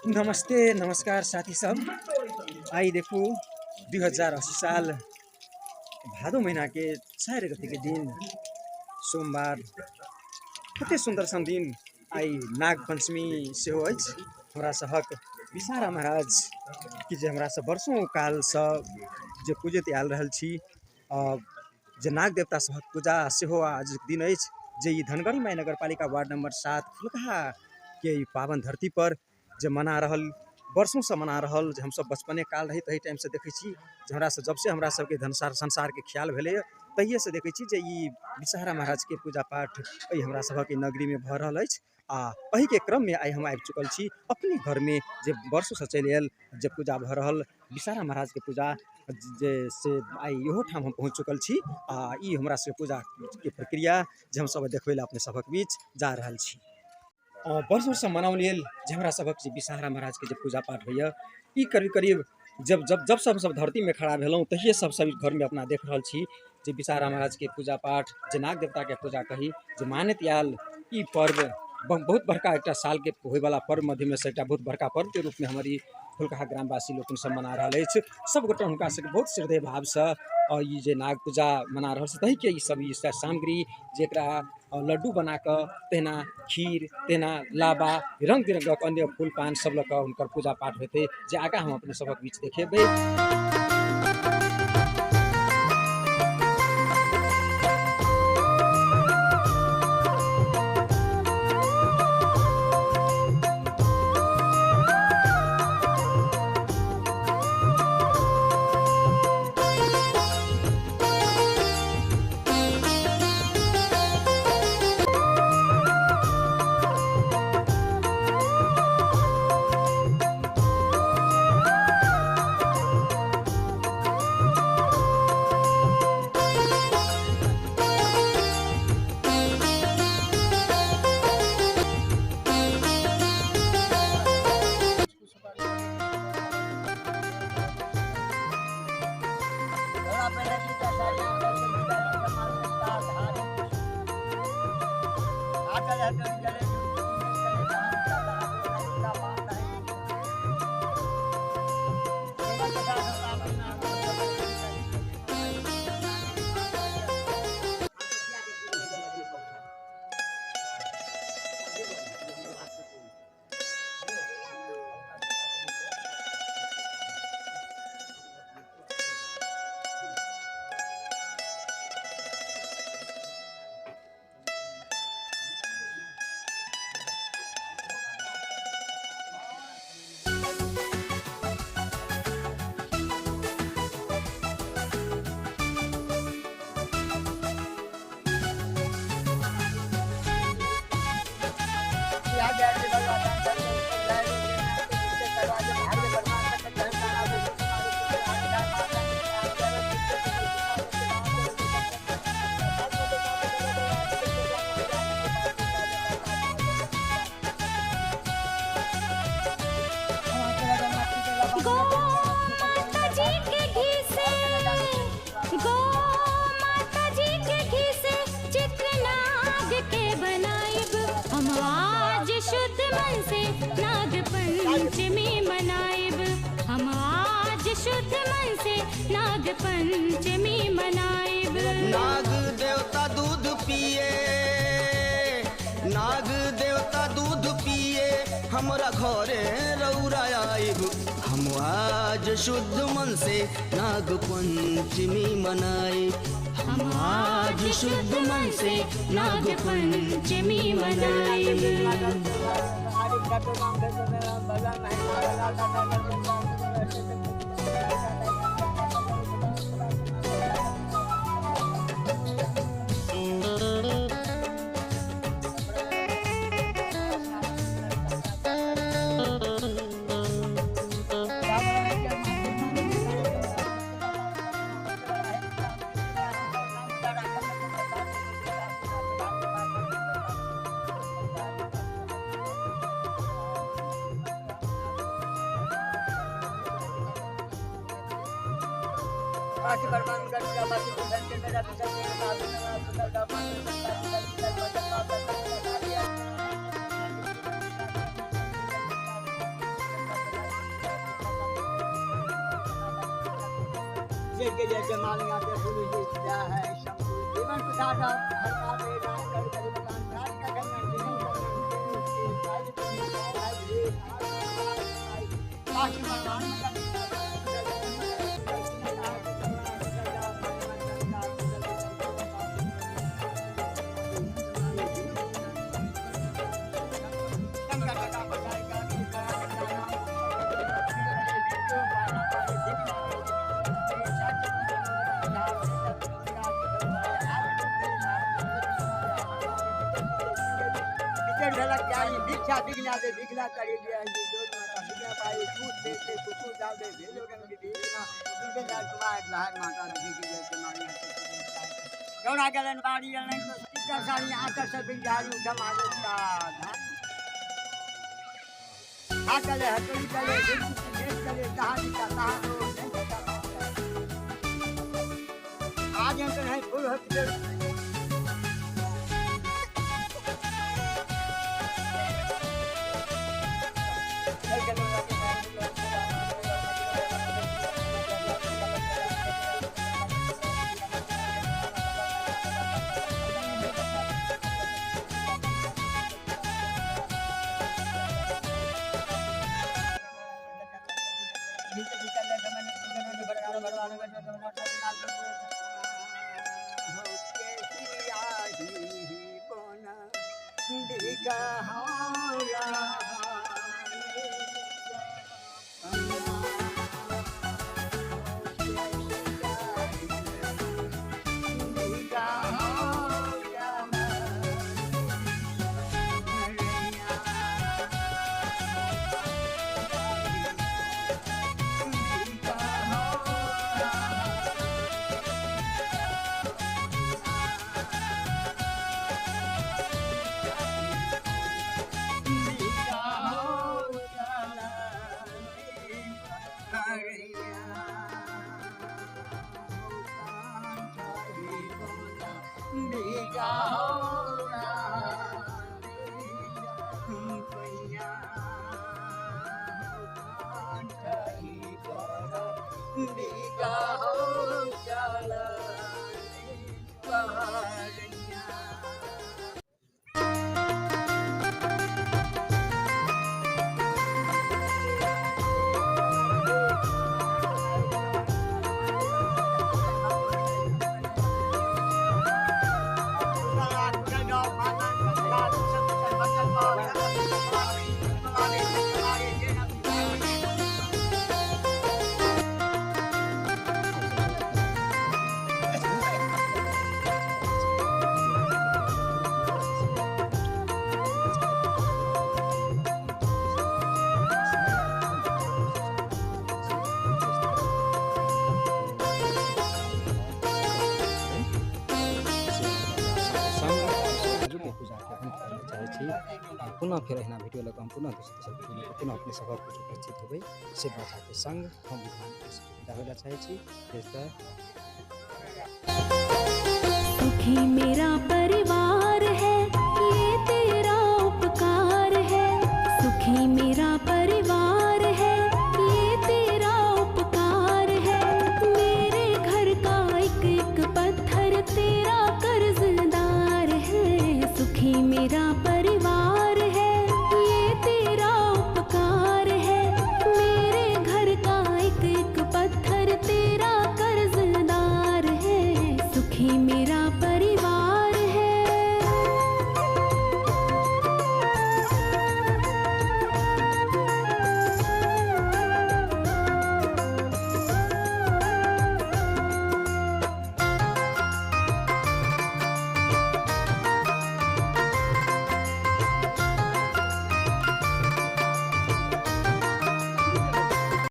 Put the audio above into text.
नमस्ते नमस्कार साथी सब। आइ देखू 2080 साल भादो महीना के 4 गते के दिन सोमवार, कते सुंदर सन दिन। आइ नाग पंचमी सेहो अछि। हमरा सभक विषहारा महाराज कि जे हमरा सब वर्षों काल से जे पूजैत आयल रहल छी, जे नाग देवता सभक पूजा सेहो आज दिन अछि, जे ई धनगढ़ी माई नगरपालिका वार्ड नंबर 7 फुलकाहा के ई पावन धरती पर जे मना रहल, वर्षों से मना रहल, जे हमसब बचपने काल रही तही टाइम से देखै छी जे हमरा सब जब से हमरा सबके धनसार संसार के ख्याल भेलैए तहिए से देखै छी जे ई विषहारा महाराज के पूजा पाठ एहि हमरा सभक नगरी में भऽ रहल अछि। आ एही के क्रम में आइ हम आबि चुकल छी अपने घर में जे वर्षों से चलि आयल जे पूजा भऽ रहल विषहारा महाराज के पूजा जे से आइ इहो ठाम हम पहुँच चुकल छी। आ ई हमरा सबके पूजा के प्रक्रिया जे हमसब देखबै लए अपने सभक बीच जा रहल छी। वर्षों से मनाओल गेल जे हमरा सभक जे विषहारा महाराज के जे पूजा पाठ होइए ई करीब करीब जब जब जब से हमसब धरती में खड़ा भेलहुँ तहिए सब सब घर में अपना देख रहल छी जे विषहारा महाराज के पूजा पाठ, जे नाग देवता के पूजा कही, जे मानैत आयल ई पर्व बहुत बड़का एकटा साल के होयवला पर्व मध्यमे से एकटा बहुत बड़का पर्व के रूप में हमर ई फुलकाहा ग्रामवासी लोकनि सब मना रहल अछि। सब गोटा हुनका सबके बहुत श्रद्धेय भावसँ ई जे नाग पूजा मना रहल छै तहिके ई सब ई सामग्री जेकरा लड्डू बना कऽ तहिना खीर तहिना लाबा रङ्ग बिरङ्गक अन्य फूल पान सब लऽ कऽ हुनकर पूजा पाठ हेतै, जे आगाँ हम अपने सभक बीच देखेबै। गौ माता जी के घी से, गौ माता जी के घी से चित्र नाग के बनाइब। हम आज शुद्ध मन से नाग पंचमी मनाइब। हम आज शुद्ध मन से नाग पंचमी मनाइब। नाग देवता दूध पिए, नाग देवता दूध पिए, हमरा घरे रौरा आइब। हम आज शुद्ध मन से नाग पंचमी मनाइब। हम आज शुद्ध मन से नाग पंचमी मनाइब। पुनः फेर अहिना वीडियो लऽ कऽ हम पुनः दोसर दोसर वीडियो लऽ कऽ पुनः अपने सभक बीच उपस्थित होबै से बाचाके संग हम विदा होय लए चाहै छी। सुखी मेरा परिवार है, ये तेरा उपकार है। सुखी मेरा परिवार है, ये तेरा उपकार है। मेरे घर का एक एक पत्थर तेरा कर्जदार है। सुखी मेरा परिवार है, ये तेरा उपकार है। मेरे घर का एक एक पत्थर तेरा कर्जदार है। सुखी मेरा